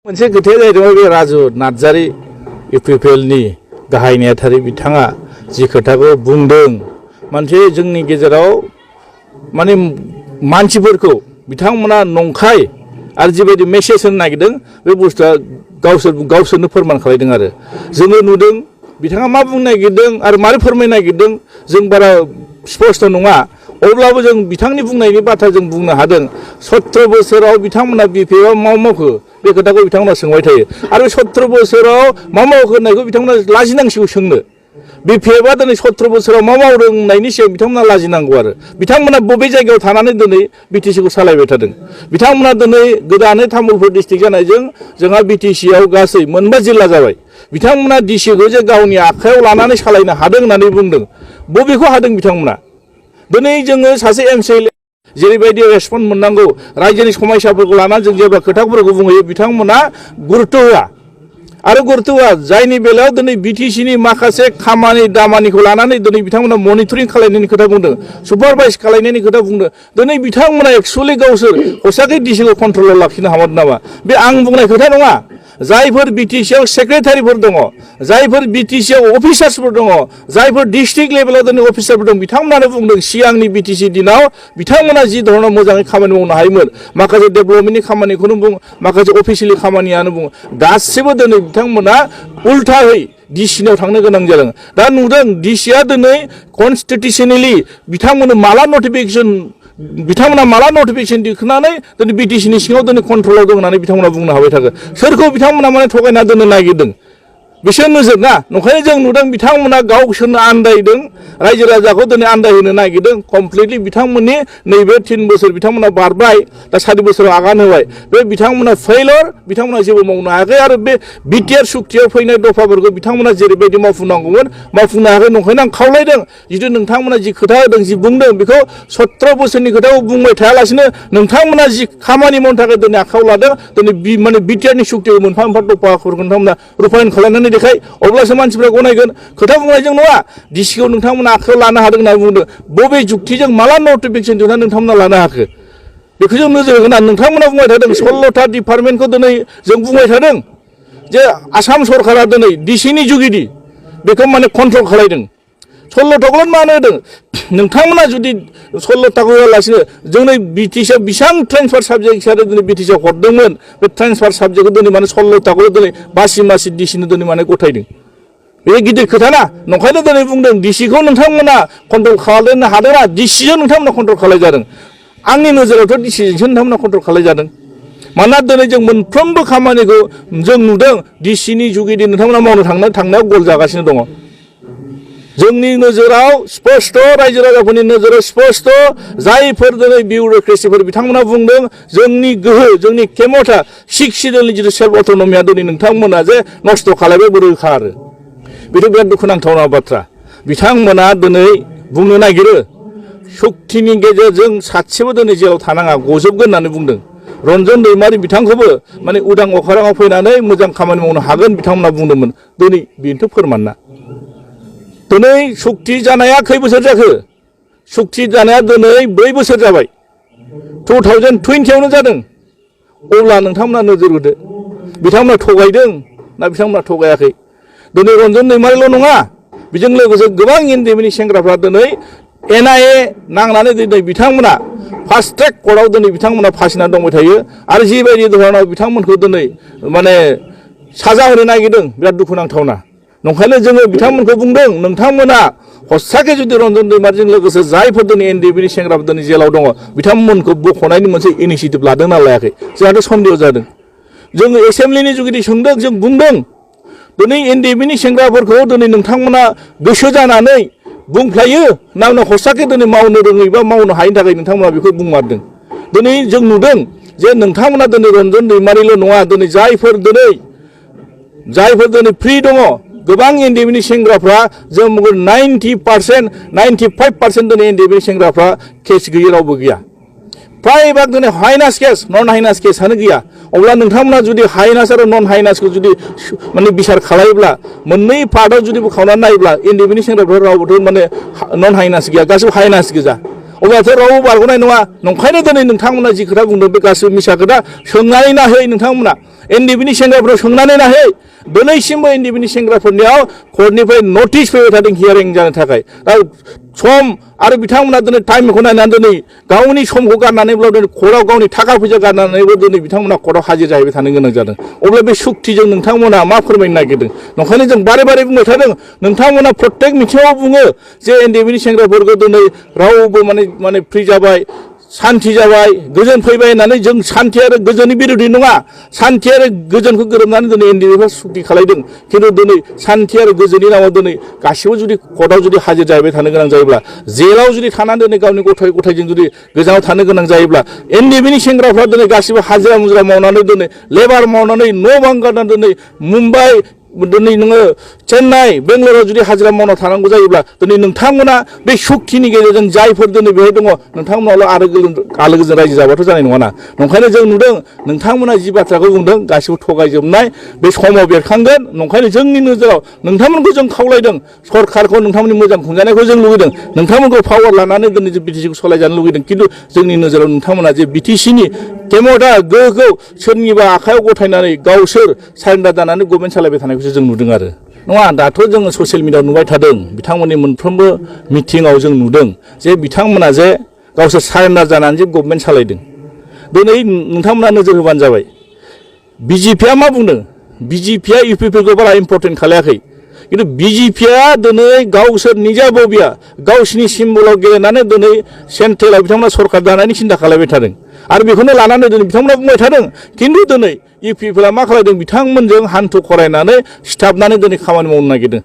मोनसे खोथाया जाहैदों बे राजु नार्जारी इउपिपिएलनि गाहाय नेहाथारि बिथाङा जि खोथाखौ बुंदों मोनसे जोंनि गेजेराव माने मानसिफोरखौ बिथांमोना नंखाय आरो जिबायदि मेसेज होनो नागिरदों बे बुस्थुआ गावसोरनो फोरमान खालामदों आरो जोङो नुदों बिथाङा मा बुंनो नागिरदों आरो मारै फोरमायनो नागिरदों जों बारा स्पष्ट नङा अब्लाबो जों बिथांनि बुंनायनि बाथ्रा जों बुंनो हादों 17 बोसोराव बिथांमोना बिपिएफआव मा मावखो बे खोथाखौ बिथांमोना सोंबाय थायो आरो 17 बोसोराव मा मावखो होननायखौ बिथांमोना लाजिनांसिगौ सोंनो बिपिएफआ दिनै 17 बोसोराव मा मावदों होननायनि सायाव बिथांमोना लाजिनांगौ आरो बिथांमोना बबे जायगायाव थानानै दिनै बिटिसिखौ सालायबाय थादों बिथांमोना दिनै गोदानै तामुलपुर डिस्ट्रिक्ट जानायजों जोंहा बिटिसिआव गासै मोनबा जिल्ला जाबाय बिथांमोना डिसिखौ जे गावनि आखायाव लानानै सालायनो हादों होननानै बुंदों बबेखौ हादों बिथांमोना दिनै जोङो सासे एमसिएलए जेरैबायदि रेसपन्स मोननांगौ रायजोनि समस्याफोरखौ लानानै जों जेब्ला खोथाफोरखौ बुंहैयो बिथांमोना गुरुत्व होआ आरो गुरुत्व होआ जायनि बेलायाव दिनै बिटिसिनि माखासे खामानि दामानिखौ लानानै दिनै बिथांमोना मनिटरिं खालामनायनि खोथा बुंदों सुपारभाइज खालामनायनि खोथा बुंदों दिनै बिथांमोना एक्सुअलि गावसोर हसाखै डिसिखौ कन्ट्रलाव लाखिनो हामादों नामा बे आं बुंनाय खोथा नङा जायफोर बिटिसिआव सेक्रेटारिफोर दङ जायफोर बिटिसिआव अफिसार्सफोर दङ जायफोर डिस्ट्रिक्ट लेभेलाव दिनै अफिसारफोर दं बिथांमोनानो बुंदों सिगांनि बिटिसि दिनाव बिथांमोना जि धरनाव मोजाङै खामानि मावनो हायोमोन माखासे डेभेलपमेन्टनि खामानिखौनो बुं माखासे अफिसियेलि खामानियानो बुं गासिबो दिनै बिथांमोना उल्थायै डिसिनियाव थांनो गोनां जादों दा नुदों डिसिआ दिनै कनस्टिटिउसनेलि बिथांमोननो माला नटिफिकेसन दिखांनानै दिनै बिटिसिनि सिङाव दिनै कन्ट्रलाव दं होननानै बिथांमोना बुंनो हाबाय थागोन सोरखौ बिथांमोना माने थगायना दोननो नागिरदों बिसोर नोजोर ना नंखायनो जों नुदों बिथांमोना गावसोरनो आन्दायदों रायजो राजाखौ दिनै आन्दायहोनो नागिरदों कमप्लिटलि बिथांमोननि नैबे 3 बोसोर बिथांमोना बारबाय दा 4 बोसोराव आगान होबाय बे बिथांमोना फेइलर बिथांमोना जेबो मावनो हायाखै आरो बे बिटिआर सुक्तियाव फैनाय दफाफोरखौ बिथांमोना जेरैबायदि मावफुंनांगौमोन मावफुंनो हायाखै नंखायनो आं खावलायदों जितु नोंथांमोना जि खोथा होदों जि बुंदों बेखौ 17 बोसोरनि खोथाखौ बुंबाय थायालासिनो नोंथांमोना जि खामानि मावनो थाखाय दिनै आखायाव लादों दिनै माने बिटिआरनि सुक्तियाव मोनफा मोनफा दफाफोरखौ नोंथांमोना रुपायन खालामनानै देखाय अब्लासो मानसिफ्रा गनायगोन खोथा बुंनायजों नङा डिसिखौ नोंथांमोना आखायाव लानो हादों होनना बुंदों बबे जुक्तिजों माला नटिफिकेसन दिहुननानै नोंथांमोना लानो हाखो बेखौ जों नोजोर होगोन नोंथांमोना बुंबाय थादों 16था डिपार्टमेन्टखौ दिनै जों बुंबाय थादों जे आसाम सरकारा दिनै डिसिनि जुगिदि बेखौ माने कन्ट्रल खालायदों 16थाखौल' मानो होदों नोंथांमोना जुदि 16थाखौ होआलासिनो जोंनि बिटिसिआव बेसेबां ट्रेन्सफार साबजेक्ट हिसाबै दिनै बिटिसिआव हरदोंमोन बे ट्रेन्सफार साबजेक्टखौ दिनै माने 16थाखौ दिनै बासि डिसिनो दिनै माने गथायदों बे गिदिर खोथा ना नंखायनो दिनै बुंदों डिसिखौ नोंथांमोना कन्ट्रल खालामनो हादोंना डिसिजों नोंथांमोना कन्ट्रल खालामजादों आंनि नोजोरावथ' डिसिजोंसो नोंथांमोना कन्ट्रल खालामजादों मानोना दिनै जों मोनफ्रोमबो खामानिखौ जों नुदों डिसिनि जुगिदि नोंथांमोना मावनो थांनायाव गल जागासिनो दङ जोंनि नोजोराव स्पष्ट रायजो राजाफोरनि नोजोराव स्पष्ट जायफोर दिनै बिउरोक्रेसिफोर बिथांमोना बुंदों जोंनि गोहो जोंनि खेमथा सिक्सिडेलनि जितु सेल्फ अट'नमिया दिनै नोंथांमोना जे नस्थ' खालामबाय बे रोखा आरो बेथ' बिराद दुखुनांथावना बाथ्रा बिथांमोना दिनै बुंनो नागिरो सक्तिनि गेजेरजों सासेबो दिनै जेराव थानाङा गजोबगोन होननानै बुंदों रन्जन दैमारि बिथांखौबो माने उदां अख्राङाव फैनानै मोजां खामानि मावनो हागोन बिथांमोना बुंदोंमोन दिनै बेनोथ' फोरमान ना दिनै सक्ति जानाया खै बोसोर जाखो सक्ति जानाया दिनै 4 बोसोर जाबाय 2020आवनो जादों अब्ला नोंथांमोना नोजोर होदो बिथांमोना थगायदों ना बिथांमोना थगायाखै दिनै रन्जन दैमारिल' नङा बेजों लोगोसे गोबां एनडिएफबिनि सेंग्राफ्रा दिनै एनआइए नांनानै दिनै बिथांमोना फास्ट ट्रेक कर्टआव दिनै बिथांमोना फासिनानै दंबाय थायो आरो जिबायदि धरनाव बिथांमोनखौ दिनै माने साजा होनो नागिरदों बिराद दुखुनांथावना नंखायनो जोङो बिथांमोनखौ बुंदों नोंथांमोना हस्साके जुदि रन्जन दैमारिजों लोगोसे जायफोर दिनै एनडिएफबिनि सेंग्राफोर दिनै जेलाव दङ बिथांमोनखौ बख'नायनि मोनसे इनिसियेटिभ लादोंना लायाखै जोंहाथ' सन्देह जादों जोङो एसेम्ब्लिनि जुगिदि सोंदों जों बुंदों दिनै एनडिएफबिनि सेंग्राफोरखौ दिनै नोंथांमोना गोसो जानानै बुंफ्लायो ना हस्साके दिनै मावनो रोङै बा मावनो हायिनि थाखाय नोंथांमोना बेखौ बुंमारदों दिनै जों नुदों जे नोंथांमोना दिनै रन्जन दैमारिल' नङा दिनै जायफोर दिनै फ्रि दङ गोबां एनडिएफबिनि सेंग्राफ्रा जों 90% 95% दिनै एनडिएफबिनि सेंग्राफ्रा केस गैयै रावबो गैया प्राय भाग दिनै हाइनास केस नन हाइनास केसानो गैया अब्ला नोंथांमोना जुदि हाइनास आरो नन हाइनासखौ जुदि माने बिसार खालायोब्ला मोननै पार्टआव जुदि बोखावनानै नायोब्ला एनडिएफबिनि सेंग्राफ्रा रावबोथ' माने नन हाइनास गैया गासिबो हाइनास गोजा अब्लाथ' रावबो बारग'नाय नङा नंखायनो दिनै नोंथांमोना जि खोथा बुंदों बे गासिबो मिसा खोथा सोंनानै नाहै नोंथांमोना एनडिएफबिनि सेंग्राफोराव सोंनानै नाहै दिनैसिमबो एनडिएफबिनि सेंग्राफोरनियाव कर्टनिफ्राय नटिस फैबाय थादों हियारिं जानो थाखाय दा सम आरो बिथांमोना दिनै टाइमखौ नायनानै दिनै गावनि समखौ गारनानैब्लाबो दिनै कर्टआव गावनि थाखा फैसा गारनानैबो दिनै बिथांमोना कर्टआव हाजिर जाहैबाय थानो गोनां जादों अब्ला बे सुक्तिजों नोंथांमोना मा फोरमायनो नागिरदों नंखायनो जों बारे बारे बुंबाय थादों नोंथांमोना प्रत्येक मिथिङाव बुङो जे एनडिएफबिनि सेंग्राफोरखौ दिनै रावबो माने फ्रि जाबाय शान्ति जाबाय गोजोन फैबाय होननानै जों शान्ति आरो गोजोननि बिरोधि नङा शान्ति आरो गोजोनखौ गोरोबनानै दिनै एनडिएफआ सुक्ति खालायदों खिन्थु दिनै शान्ति आरो गोजोननि नामाव दिनै गासिबो जुदि कर्टआव जुदि हाजिर जाहैबाय थानो गोनां जायोब्ला जेलाव जुदि थानानै दिनै गावनि गथ' गथायजों जुदि गोजानाव थानो गोनां जायोब्ला एनडिएफबिनि सेंग्राफ्रा दिनै गासिबो हाजिरा मुजिरा मावनानै दिनै लेबार मावनानै न' बां गारनानै दिनै मुम्बाइ दिनै नोङो चेन्नाइ बेंगलराव जुदि हाजिरा मावना थानांगौ जायोब्ला दिनै नोंथांमोना बे सुक्तिनि गेजेरजों जायफोर दिनै बेहाय दङ नोंथांमोनाल' आलो गोजोन रायजो जाबाथ' जानाय नङाना नंखायनो जों नुदों नोंथांमोना जि बाथ्राखौ बुंदों गासिबो थगायजोबनाय बे समाव बेरखांगोन नंखायनो जोंनि नोजोराव नोंथांमोनखौ जों खावलायदों सरकारखौ नोंथांमोननि मोजां खुंजानायखौ जों लुगैदों नोंथांमोनखौ पावार लानानै दिनै जों बिटिसिखौ सालायजानो लुगैदों खिन्थु जोंनि नोजोराव नोंथांमोना जे बिटिसिनि केम'दा गोहोखौ सोरनिबा आखायाव गथायनानै गावसोर सारेन्डार जानानै गभर्नमेन्ट सालायबाय थानायखौसो जों नुदों आरो नङा दाथ' जोङो ससियेल मिडियाआव नुबाय थादों बिथांमोननि मोनफ्रोमबो मिटिङाव जों नुदों जे बिथांमोना जे गावसोर सारेन्डार जानानै जे गभर्नमेन्ट सालायदों दिनै नोंथांमोना नोजोर होबानो जाबाय बिजेपिआ मा बुंदों बिजेपिआ इउपिपिखौ बारा इम्पर्टेन्ट खालायाखै खिन्थु बिजेपिआ दिनै गावसोर निजा बबिया गावसिनि सिम्बलाव गेलेनानै दिनै सेन्ट्रेलाव बिथांमोना सरकार दानायनि सिन्था खालामबाय थादों आरो बेखौनो लानानै दिनै बिथांमोना बुंबाय थादों खिन्थु दिनै इउपिपिआ मा खालामदों बिथांमोनजों हान्थु खरायनानै सिथाबनानै दिनै खामानि मावनो नागिरदों